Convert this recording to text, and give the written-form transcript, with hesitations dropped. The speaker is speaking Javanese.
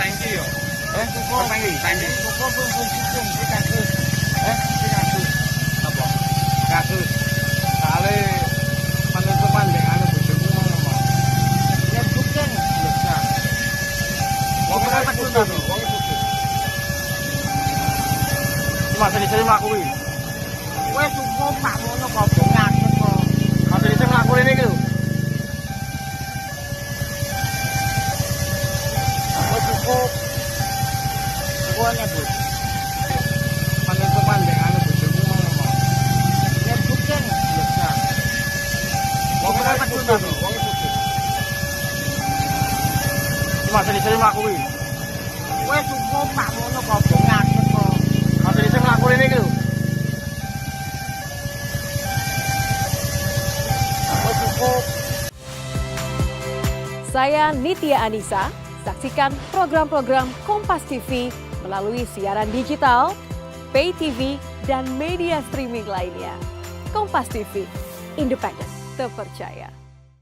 Tangki yo. Eh, Tangki, tangki. Cukup pun pun hukum iki kasus. Eh, iki kasus. Apa? Kasus. Kale penutupan dengan anu bojoku mau ngomong. Ya bukan. Lho, wong ora tekun to, wong sugih. Cuma sering-sering mlaku kuwi. Wes cukup pak ngono kok ngaget kok. Mas sering mlaku rene iki lho. Wes cukup. Kuwi Bu. Penutupan dengan anu bojoku mau ngomong. Ya bukan. Lho, wong ora tekun to, wong sugih. Cuma sering-sering mlaku kuwi. Wes cukup pak ngono kok ngaget kok. Mas sering mlaku rene iki lho. Wes cukup. Saya Nitya Anissa, saksikan program-program Kompas TV melalui siaran digital, pay TV, dan media streaming lainnya. Kompas TV, independen, terpercaya.